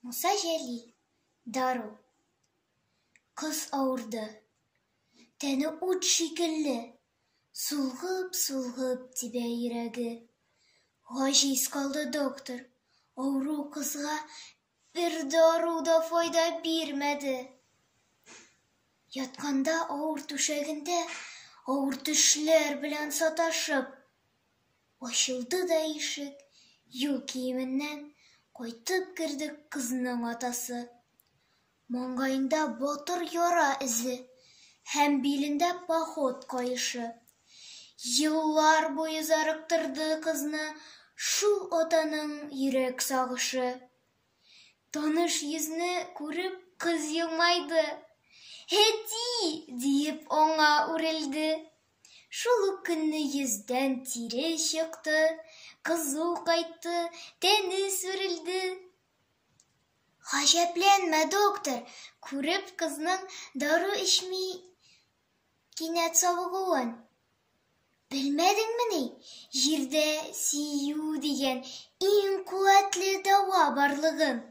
Муса Җәлил. Дару. Кыз авырды. Тәне ут шикелле. Сулгып-сулгып тибә йөрәге. Гаҗиз калды доктор. Авыру кызга бер дару да файда бирмәде. Ятканда авыр түшәгендә авыр төшләр белән саташып, Ачылды да ишек, юл киеменнән кайтып керде кызның атасы. Маңгаенда батыр яра эзе һәм билендә поход каешы. Еллар буе зарыктырды кызны шул атаның йөрәк сагышы. Таныш йөзне күреп, кыз елмайды. Әти! диеп аңа үрелде. Шул ук көнне йөздән тире чыкты, кызу кайтты, тәне сүрелде. Гаҗәпләнмә, доктор, күреп кызның дару эчми кинәт савыгуын. Белмәдеңмени, җирдә сөю дигән иң куәтле дәва барлыгын?